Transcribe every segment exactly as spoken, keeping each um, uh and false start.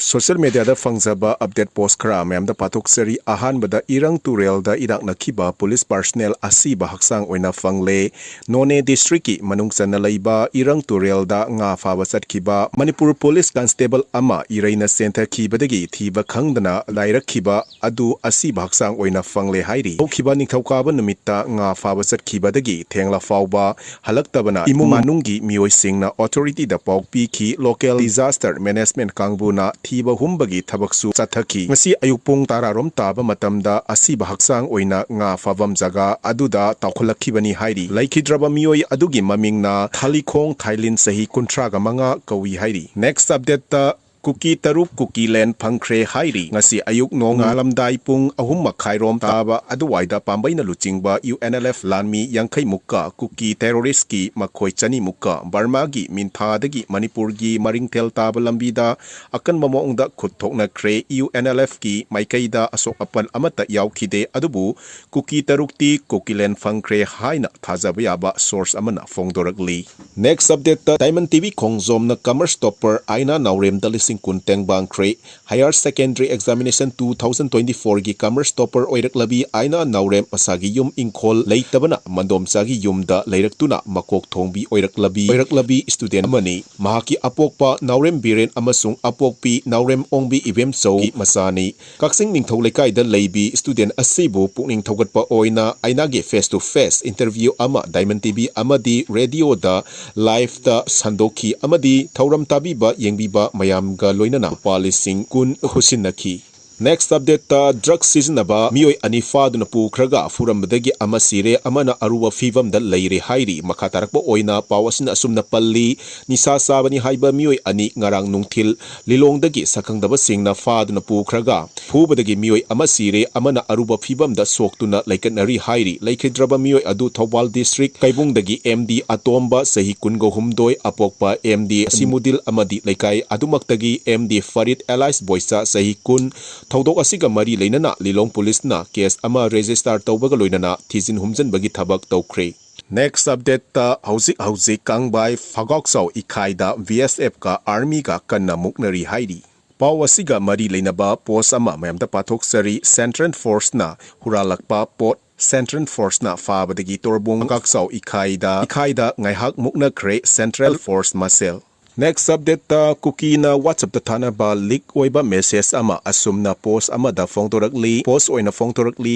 Social mediaꯗ ꯐꯪꯖꯕ update post ꯈꯔ ꯃꯌꯥꯝꯗ ꯄꯥꯊꯣꯛꯆꯔꯤ꯫ ꯑꯍꯥꯟꯕꯗ, ꯏꯔꯪ ꯇꯨꯔꯦꯜꯗ ꯏꯔꯥꯛꯅꯈꯤꯕ police personnel ꯑꯁꯤꯕ ꯍꯛꯆꯥꯡ ꯑꯣꯏꯅ ꯐꯪꯂꯦ꯫ ꯅꯣꯅꯦ districtꯀꯤ ꯃꯅꯨꯡ ꯆꯟꯅ ꯂꯩꯕ ꯏꯔꯪ ꯇꯨꯔꯦꯜꯗ ꯉꯥ ꯐꯥꯕ ꯆꯠꯈꯤꯕ ꯃꯅꯤꯄꯨꯔ police constable ꯑꯃ ꯏꯔꯩꯅ ꯆꯦꯟꯊꯈꯤꯕꯗꯒꯤ ꯊꯤꯕ ꯈꯪꯗꯅ ꯂꯥꯏꯔꯛꯈꯤꯕ ꯑꯗꯨ ꯑꯁꯤꯕ ꯍꯛꯆꯥꯡ ꯑꯣꯏꯅ ꯐꯪꯂꯦ ꯍꯥꯏꯔꯤ꯫ ꯍꯧꯈꯤꯕ ꯅꯤꯡꯊꯧꯀꯥꯕ ꯅꯨꯃꯤꯠꯇ ꯉꯥ ꯐꯥꯕ ꯆꯠꯈꯤꯕꯗꯒꯤ ꯊꯦꯡꯂ ꯐꯥꯎꯕ ꯍꯜꯂꯛꯇꯕꯅ ꯏꯃꯨꯡ ꯃꯅꯨꯡꯒꯤ ꯃꯤꯑꯣꯏꯁꯤꯡꯅ authorityꯗ ꯄꯥꯎ ꯄꯤꯈꯤ꯫ Local disaster management ꯀꯥꯡꯕꯨꯅ ꯊꯤꯕ ꯍꯨꯝꯕꯒꯤ ꯊꯕꯛꯁꯨ ꯆꯠꯊꯈꯤ꯫ ꯉꯁꯤ ꯑꯌꯨꯛ ꯄꯨꯡ ꯇꯔꯥꯔꯣꯝ ꯇꯥꯕ ꯃꯇꯝꯗ ꯑꯁꯤꯕ ꯍꯛꯆꯥꯡ ꯑꯣꯏꯅ ꯉꯥ ꯐꯥꯐꯝ ꯖꯒꯥ ꯑꯗꯨꯗ ꯇꯥꯎꯈꯠꯂꯛꯈꯤꯕꯅꯤ ꯍꯥꯏꯔꯤ꯫ ꯂꯩꯈꯤꯗ꯭ꯔꯕ ꯃꯤꯑꯣꯏ ꯑꯗꯨꯒꯤ ꯃꯃꯤꯡꯅ ꯊꯥꯂꯤꯈꯣꯡ ꯊꯥꯏꯂꯤꯟ, ꯆꯍꯤ ꯀꯨꯟꯊ꯭ꯔꯥꯒ ꯃꯉꯥ ꯀꯧꯏ ꯍꯥꯏꯔꯤ꯫ Next updateꯇ, ꯀꯨꯀꯤ ꯇꯔꯨꯛ ꯀꯨꯀꯤ land ꯐꯪꯈ꯭ꯔꯦ ꯍꯥꯏꯔꯤ꯫ ꯉꯁꯤ ꯑꯌꯨꯛ ꯅꯣꯡꯉꯥꯜꯂꯝꯗꯥꯏ ꯄꯨꯡ ꯑꯍꯨꯝ ꯃꯈꯥꯏꯔꯣꯝ ꯇꯥꯕ ꯑꯗꯨꯋꯥꯏꯗ ꯄꯥꯝꯕꯩꯅ ꯂꯨꯆꯤꯡꯕ UNLF ꯂꯥꯟꯃꯤ ꯌꯥꯡꯈꯩ ꯃꯨꯛꯀ ꯀꯨꯀꯤ terroristꯀꯤ ꯃꯈꯣꯏ ꯆꯅꯤ ꯃꯨꯛꯀ ꯕꯔꯃꯥꯒꯤ ꯃꯤꯟꯐꯥꯗꯒꯤ ꯃꯅꯤꯄꯨꯔꯒꯤ ꯃꯔꯤꯡꯊꯦꯜ ꯇꯥꯕ ꯂꯝꯕꯤꯗ ꯑꯀꯟꯕ ꯃꯑꯣꯡꯗ ꯈꯨꯠ ꯊꯣꯛꯅꯈ꯭ꯔꯦ꯫ UNLFꯀꯤ ꯃꯥꯏꯀꯩꯗ ꯑꯁꯣꯛ ꯑꯄꯟ ꯑꯃꯠꯇ ꯌꯥꯎꯈꯤꯗꯦ꯫ ꯑꯗꯨꯕꯨ ꯀꯨꯀꯤ ꯇꯔꯨꯛꯇꯤ ꯀꯨꯀꯤ land ꯐꯪꯈ꯭ꯔꯦ ꯍꯥꯏꯅ ꯊꯥꯖꯕ ꯌꯥꯕ source ꯑꯃꯅ ꯐꯣꯡꯗꯣꯔꯛꯂꯤ꯫ Next updateꯇ, Diamond TV ꯈꯣꯡꯖꯣꯝꯅ commerce topper ꯑꯥꯏꯅꯥ ꯅꯥꯎꯔꯦꯝꯗ ꯂꯤꯁꯤꯡ ꯀꯨꯟ ꯇꯦꯡꯕꯥꯡꯈ꯭ꯔꯦ꯫ Higher Secondary Examination two thousand twenty fourꯒꯤ commerce topper ꯑꯣꯏꯔꯛꯂꯕꯤ ꯑꯥꯏꯅꯥ ꯅꯥꯎꯔꯦꯝ ꯃꯁꯥꯒꯤ ꯌꯨꯝ ꯏꯪꯈꯣꯜ ꯂꯩꯇꯕꯅ ꯃꯟꯗꯣꯝꯆꯥꯒꯤ ꯌꯨꯝꯗ ꯂꯩꯔꯛꯇꯨꯅ ꯃꯀꯣꯛ ꯊꯣꯡꯕꯤ ꯑꯣꯏꯔꯛꯂꯕꯤ, ꯑꯣꯏꯔꯛꯂꯕꯤ student ꯑꯃꯅꯤ꯫ ꯃꯍꯥꯛꯀꯤ ꯑꯄꯣꯛꯄ ꯅꯥꯎꯔꯦꯝ ꯕꯤꯔꯦꯟ ꯑꯃꯁꯨꯡ ꯑꯄꯣꯛꯄꯤ ꯅꯥꯎꯔꯦꯝ ꯑꯣꯡꯕꯤ ꯏꯕꯦꯝꯆꯧꯒꯤ ꯃꯆꯥꯅꯤ꯫ ꯀꯛꯆꯤꯡ ꯅꯤꯡꯊꯧ ꯂꯩꯀꯥꯏꯗ ꯂꯩꯕꯤ student ꯑꯁꯤꯕꯨ ꯄꯨꯛꯅꯤꯡ ꯊꯧꯒꯠꯄ ꯑꯣꯏꯅ ꯑꯥꯏꯅꯥꯒꯤ face to face interview ꯑꯃ Diamond TV ꯑꯃꯗꯤ radioꯗ liveꯇ ꯁꯟꯗꯣꯛꯈꯤ ꯑꯃꯗꯤ ꯊꯧꯔꯝ ꯇꯥꯕꯤꯕ ꯌꯦꯡꯕꯤꯕ ꯃꯌꯥꯝꯒ ꯂꯣꯏꯅꯅ ꯂꯨꯄꯥ ꯂꯤꯁꯤꯡ ꯀꯨꯟ ꯈꯨꯠꯁꯤꯟꯅꯈꯤ꯫ Next updateꯇ, drug ꯁꯤꯖꯤꯟꯅꯕ ꯃꯤꯑꯣꯏ ꯑꯅꯤ ꯐꯥꯗꯨꯅ ꯄꯨꯈ꯭ꯔꯒ ꯐꯨꯔꯝꯕꯗꯒꯤ ꯑꯃ ꯁꯤꯔꯦ, ꯑꯃꯅ ꯑꯔꯨꯕ ꯐꯤꯕꯝꯗ ꯂꯩꯔꯦ ꯍꯥꯏꯔꯤ꯫ ꯃꯈꯥ ꯇꯥꯔꯛꯄ ꯑꯣꯏꯅ ꯄꯥꯎ ꯑꯁꯤꯅ ꯑꯁꯨꯝꯅ ꯄꯜꯂꯤ, ꯅꯤꯁꯥ ꯆꯥꯕꯅꯤ ꯍꯥꯏꯕ ꯃꯤꯑꯣꯏ ꯑꯅꯤ ꯉꯔꯥꯡ ꯅꯨꯡꯊꯤꯜ ꯂꯤꯂꯣꯡꯗꯒꯤ ꯁꯛꯈꯪꯗꯕꯁꯤꯡꯅ ꯐꯥꯗꯨꯅ ꯄꯨꯈ꯭ꯔꯒ ꯐꯨꯕꯗꯒꯤ ꯃꯤꯑꯣꯏ ꯑꯃ ꯁꯤꯔꯦ, ꯑꯃꯅ ꯑꯔꯨꯕ ꯐꯤꯕꯝꯗ ꯁꯣꯛꯇꯨꯅ ꯂꯩꯀꯠꯅꯔꯤ ꯍꯥꯏꯔꯤ꯫ ꯂꯩꯈꯤꯗ꯭ꯔꯕ ꯃꯤꯑꯣꯏ ꯑꯗꯨ ꯊꯧꯕꯥꯜ district ꯀꯩꯕꯨꯡꯗꯒꯤ MD ꯑꯇꯣꯝꯕ, ꯆꯍꯤ ꯀꯨꯟꯒ ꯍꯨꯝꯗꯣꯏ, ꯑꯄꯣꯛꯄ MD ꯑꯁꯤꯃꯨꯗꯤꯜ ꯑꯃꯗꯤ ꯂꯩꯀꯥꯏ ꯑꯗꯨꯃꯛꯇꯒꯤ MD ꯐꯔꯤꯗ alias ꯕꯣꯏꯆꯥ, ꯆꯍꯤ ꯀꯨꯟ꯫ ꯊꯧꯗꯣꯛ ꯑꯁꯤꯒ ꯃꯔꯤ ꯂꯩꯅꯅ ꯂꯤꯂꯣꯡ policeꯅ case ꯑꯃ register ꯇꯧꯕꯒ ꯂꯣꯏꯅꯅ ꯊꯤꯖꯤꯟ ꯍꯨꯝꯖꯤꯟꯕꯒꯤ ꯊꯕꯛ ꯇꯧꯈ꯭ꯔꯦ꯫ Next updateꯇ, ꯍꯧꯖꯤꯛ ꯍꯧꯖꯤꯛ ꯀꯥꯡꯕꯥꯏ ꯐꯥꯒꯥꯎꯆꯥꯎ ꯏꯈꯥꯏꯗ BSFꯀ armyꯒ ꯀꯟꯅ ꯃꯨꯛꯅꯔꯤ ꯍꯥꯏꯔꯤ꯫ ꯄꯥꯎ ꯑꯁꯤꯒ ꯃꯔꯤ ꯂꯩꯅꯕ ꯄꯣꯁ ꯑꯃ ꯃꯌꯥꯝꯗ ꯄꯥꯊꯣꯛꯆꯔꯤ꯫ ꯁꯦꯟꯇ꯭ꯔꯦꯜ ꯐꯣꯔꯁꯅ ꯍꯨꯔꯥꯜꯂꯛꯄ ꯄꯣꯠ꯫ ꯁꯦꯟꯇ꯭ꯔꯦꯜ ꯐꯣꯔꯁꯅ ꯐꯥꯕꯗꯒꯤ ꯇꯣꯔꯕꯣꯡ ꯀꯥꯛꯆꯥꯎ ꯏꯈꯥꯏꯗ, ꯏꯈꯥꯏꯗ ꯉꯥꯏꯍꯥꯛ ꯃꯨꯛꯅꯈ꯭ꯔꯦ ꯁꯦꯟꯇ꯭ꯔꯦꯜ ꯐꯣꯔꯁ ꯃꯁꯦꯜ꯫ Next updateꯇ ꯀꯨꯀꯤꯅ WhatsAppꯇ ꯊꯥꯅꯕ ꯂꯤꯛ ꯑꯣꯏꯕ ꯃꯦꯁꯦꯖ ꯑꯃ ꯑꯁꯨꯝꯅ ꯄꯣꯁ ꯑꯃꯗ ꯐꯣꯡꯗꯣꯔꯛꯂꯤ, ꯄꯣꯁ ꯑꯣꯏꯅ ꯐꯣꯡꯗꯣꯔꯛꯂꯤ꯫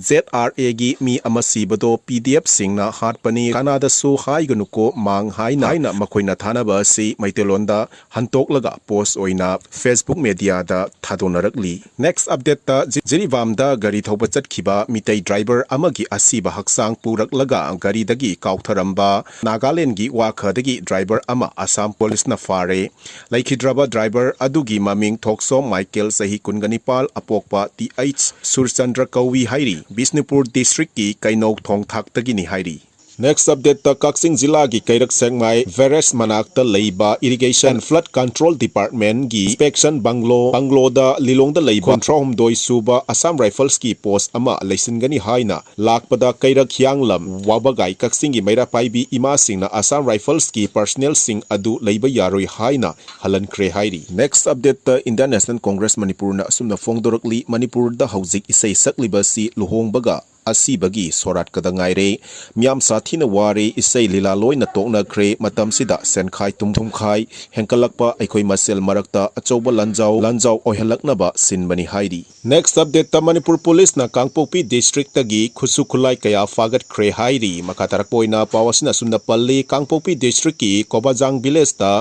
ꯖꯦꯠ ꯑꯥꯔ ꯑꯦꯒꯤ ꯃꯤ ꯑꯃ ꯁꯤꯕꯗꯣ ꯄꯤ ꯗꯤ ꯑꯦꯐꯁꯤꯡꯅ ꯍꯥꯠꯄꯅꯤ, ꯀꯅꯥꯗꯁꯨ ꯍꯥꯏꯒꯅꯨꯀꯣ ꯃꯥꯡ ꯍꯥꯏꯅ, ꯍꯥꯏꯅ ꯃꯈꯣꯏꯅ ꯊꯥꯅꯕ ꯑꯁꯤ ꯃꯩꯇꯩꯂꯣꯟꯗ ꯍꯟꯇꯣꯛꯂꯒ ꯄꯣꯁ ꯑꯣꯏꯅ Facebook mediaꯗ ꯊꯥꯗꯣꯛꯅꯔꯛꯂꯤ꯫ Next updateꯇ ꯖꯤ-, ꯖꯤꯔꯤꯕꯥꯝꯗ ꯒꯥꯔꯤ ꯊꯧꯕ ꯆꯠꯈꯤꯕ ꯃꯤꯇꯩ ꯗ꯭ꯔꯥꯏꯚꯔ ꯑꯃꯒꯤ ꯑꯁꯤꯕ ꯍꯛꯆꯥꯡ ꯄꯨꯔꯛꯂꯒ ꯒꯥꯔꯤꯗꯒꯤ ꯀꯥꯎꯊꯔꯝꯕ ꯅꯥꯒꯥꯂꯦꯟꯗꯒꯤ ꯋꯥꯈꯗꯒꯤ ꯗ꯭ꯔꯥꯏꯚꯔ ꯑꯃ ꯑꯁꯥꯝ ꯄꯨꯂꯤꯁꯅ ꯐꯥꯔꯦ꯫ ꯂꯩꯈꯤꯗ꯭ꯔꯕ ꯗ꯭ꯔꯥꯏꯚꯔ ꯑꯗꯨꯒꯤ ꯃꯃꯤꯡ ꯊꯣꯛꯁꯣꯝ ꯃꯥꯏꯀꯦꯜ, ꯆꯍꯤ ꯀꯨꯟꯒ ꯅꯤꯄꯥꯜ, ꯑꯄꯣꯛꯄ ꯇꯤ ꯑꯩꯆ ꯁꯨꯔꯆꯟꯗ꯭ꯔ ꯀꯧꯏ ꯍꯥꯏꯔꯤ꯫ ꯕꯤꯁꯅꯨꯄꯨꯔ ꯗꯤꯁꯇ꯭ꯔꯤꯛꯀꯤ ꯀꯩꯅꯧ ꯊꯣꯡꯊꯥꯛꯇꯒꯤꯅꯤ ꯍꯥꯏꯔꯤ꯫ Next updateꯇ ꯀꯛꯆꯤꯡ ꯖꯤꯂꯥꯒꯤ ꯀꯩꯔꯛ ꯁꯦꯛꯃꯥꯏ barrage ꯃꯅꯥꯛꯇ ꯂꯩꯕ Irrigation Flood Control Departmentꯀꯤ inspection bungalow, bungalowꯗ ꯂꯤꯂꯣꯡꯗ ꯂꯩꯕ ꯀꯨꯟꯊ꯭ꯔꯥꯍꯨꯝꯗꯣꯏ ꯁꯨꯕ Assam Riflesꯀꯤ post ꯑꯃ ꯂꯩꯁꯤꯟꯒꯅꯤ ꯍꯥꯏꯅ ꯂꯥꯛꯄꯗ ꯀꯩꯔꯛ ꯍꯤꯌꯥꯡꯂꯝ, ꯋꯥꯕꯒꯥꯏ, ꯀꯛꯆꯤꯡꯒꯤ ꯃꯩꯔꯥ ꯄꯥꯏꯕꯤ ꯏꯃꯥꯁꯤꯡꯅ Assam Riflesꯀꯤ personnelꯁꯤꯡ ꯑꯗꯨ ꯂꯩꯕ ꯌꯥꯔꯣꯏ ꯍꯥꯏꯅ ꯍꯜꯍꯟꯈ꯭ꯔꯦ ꯍꯥꯏꯔꯤ꯫ Next updateꯇ Indian National Congress ꯃꯅꯤꯄꯨꯔꯅ ꯑꯁꯨꯝꯅ ꯐꯣꯡꯗꯣꯔꯛꯂꯤ, ꯃꯅꯤꯄꯨꯔꯗ ꯍꯧꯖꯤꯛ ꯏꯁꯩ ꯁꯛꯂꯤꯕ ꯑꯁꯤ ꯂꯨꯍꯣꯡꯕꯒ ꯑꯁꯤꯕꯒꯤ ꯁꯣꯔꯥꯠꯀꯗ ꯉꯥꯏꯔꯦ꯫ ꯃꯤꯌꯥꯝ ꯁꯥꯊꯤꯅ ꯋꯥꯔꯦ, ꯏꯁꯩ ꯂꯤꯂꯥ ꯂꯣꯏꯅ ꯇꯣꯛꯅꯈ꯭ꯔꯦ꯫ ꯃꯇꯝꯁꯤꯗ ꯁꯦꯟꯈꯥꯏ ꯇꯨꯝ-, ꯊꯨꯝꯈꯥꯏ ꯍꯦꯟꯀꯠꯂꯛꯄ, ꯑꯩꯈꯣꯏ ꯃꯁꯦꯜ ꯃꯔꯛꯇ ꯑꯆꯧꯕ ꯂꯥꯟꯖꯥꯎ, ꯂꯥꯟꯖꯥꯎ ꯑꯣꯏꯍꯜꯂꯛꯅꯕ ꯁꯤꯟꯕꯅꯤ ꯍꯥꯏꯔꯤ꯫ Next updateꯇ ꯃꯅꯤꯄꯨꯔ ꯄꯨꯂꯤꯁꯅ ꯀꯥꯡꯄꯣꯛꯄꯤ ꯗꯤꯁꯇ꯭ꯔꯤꯛꯇꯒꯤ ꯈꯨꯠꯁꯨ ꯈꯨꯠꯂꯥꯏ ꯀꯌꯥ ꯐꯥꯒꯠꯈ꯭ꯔꯦ ꯍꯥꯏꯔꯤ꯫ ꯃꯈꯥ ꯇꯥꯔꯛꯄ ꯑꯣꯏꯅ ꯄꯥꯎ ꯑꯁꯤꯅ ꯑꯁꯨꯝꯅ ꯄꯜꯂꯤ, ꯀꯥꯡꯄꯣꯛꯄꯤ ꯗꯤꯁꯇ꯭ꯔꯤꯛꯀꯤ ꯀꯣꯕꯥꯖꯥꯡ ꯚꯤꯂꯦꯖꯇ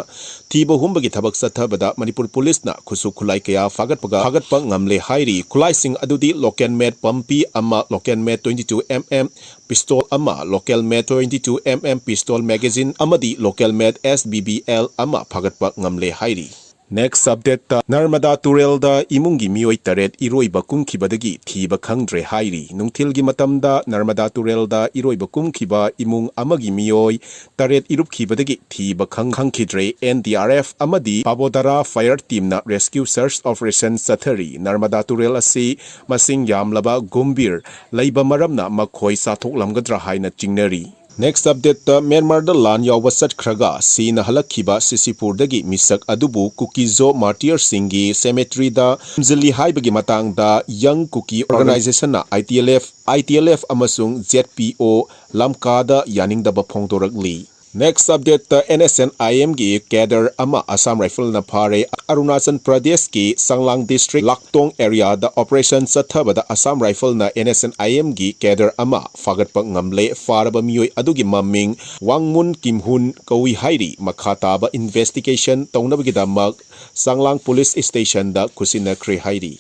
ꯊꯤꯕ ꯍꯨꯝꯕꯒꯤ ꯊꯕꯛ ꯆꯠꯊꯕꯗ ꯃꯅꯤꯄꯨꯔ ꯄꯨꯂꯤꯁꯅ ꯈꯨꯠꯁꯨ ꯈꯨꯠꯂꯥꯏ ꯀꯌꯥ ꯐꯥꯒꯠꯄꯒ, ꯐꯥꯒꯠꯄ ꯉꯝꯂꯦ ꯍꯥꯏꯔꯤ꯫ ꯈꯨꯠꯂꯥꯏꯁꯤꯡ ꯑꯗꯨꯗꯤ local made ꯄꯝꯄꯤ ꯑꯃ, local made twenty two M M pistol ꯑꯃ, local made twenty two M M pistol magazine ꯑꯃꯗꯤ local made S B B L ꯑꯃ ꯐꯥꯒꯠꯄ ꯉꯝꯂꯦ ꯍꯥꯏꯔꯤ꯫ Next updateꯇ ꯅꯔꯃꯗꯥ ꯇꯨꯔꯦꯜꯗ ꯏꯃꯨꯡꯒꯤ ꯃꯤꯑꯣꯏ ꯇꯔꯦꯠ ꯏꯔꯣꯏꯕ ꯀꯨꯝꯈꯤꯕꯗꯒꯤ ꯊꯤꯕ ꯈꯪꯗ꯭ꯔꯦ ꯍꯥꯏꯔꯤ꯫ ꯅꯨꯡꯊꯤꯜꯒꯤ ꯃꯇꯝꯗ ꯅꯔꯃꯗꯥ ꯇꯨꯔꯦꯜꯗ ꯏꯔꯣꯏꯕ ꯀꯨꯝꯈꯤꯕ ꯏꯃꯨꯡ ꯑꯃꯒꯤ ꯃꯤꯑꯣꯏ ꯇꯔꯦꯠ ꯏꯔꯨꯞꯈꯤꯕꯗꯒꯤ ꯊꯤꯕ ꯈꯪ-, ꯈꯪꯈꯤꯗ꯭ꯔꯦ꯫ N D R F ꯑꯃꯗꯤ ꯄꯥꯕꯣꯗꯥꯔꯥ fire teamꯅ rescue search operation ꯆꯠꯊꯔꯤ꯫ ꯅꯔꯃꯗꯥ ꯇꯨꯔꯦꯜ ꯑꯁꯤ ꯃꯁꯤꯡ ꯌꯥꯝꯂꯕ ꯒꯨꯝꯕꯤꯔ ꯂꯩꯕ ꯃꯔꯝꯅ ꯃꯈꯣꯏ ꯆꯥꯊꯣꯛꯂꯝꯒꯗ꯭ꯔꯥ ꯍꯥꯏꯅ ꯆꯤꯡꯅꯔꯤ꯫ Next update ꯇ, ꯃ꯭ꯌꯥꯟꯃꯥꯔꯗ ꯂꯥꯟ ꯌꯥꯎꯕ ꯆꯠꯈ꯭ꯔꯒ ꯁꯤꯅ ꯍꯜꯂꯛꯈꯤꯕ ꯁꯤꯁꯤꯄꯨꯔꯗꯒꯤ ꯃꯤꯁꯛ ꯑꯗꯨꯕꯨ ꯀꯨꯀꯤꯖꯣ martyrs ꯁꯤꯡꯒꯤ cemetery ꯗ ꯊꯝꯖꯤꯜꯂꯤ ꯍꯥꯏꯕꯒꯤ ꯃꯇꯥꯡꯗ Young Kuki Organization ꯅ I T L F, I T L F ꯑꯃꯁꯨꯡ Z P O ꯂꯝꯀꯥꯗ ꯌꯥꯅꯤꯡꯗꯕ ꯐꯣꯡꯗꯣꯔꯛꯂꯤ꯫ Next update ꯇ, N S N I M ꯒꯤ cadre ꯑꯃ Assam Rifle ꯅ ꯐꯥꯔꯦ꯫ ꯑꯔꯨꯅꯥꯆꯜ ꯄ꯭ꯔꯗꯦꯁꯀꯤ ꯆꯥꯡꯂꯥꯡ district ꯂꯥꯛꯇꯣꯡ area ꯗ operation ꯆꯠꯊꯕꯗ Assam Rifle ꯅ N S N I M ꯒꯤ cadre ꯑꯃ ꯐꯥꯒꯠꯄ ꯉꯝꯂꯦ꯫ ꯐꯥꯔꯕ ꯃꯤꯑꯣꯏ ꯑꯗꯨꯒꯤ ꯃꯃꯤꯡ ꯋꯥꯡꯃꯨꯟ ꯀꯤꯝꯍꯨꯟ ꯀꯧꯏ ꯍꯥꯏꯔꯤ꯫ ꯃꯈꯥ ꯇꯥꯕ investigation ꯇꯧꯅꯕꯒꯤꯗꯃꯛ ꯆꯥꯡꯂꯥꯡ police station ꯗ ꯈꯨꯠꯁꯤꯟꯅꯈ꯭ꯔꯦ ꯍꯥꯏꯔꯤ꯫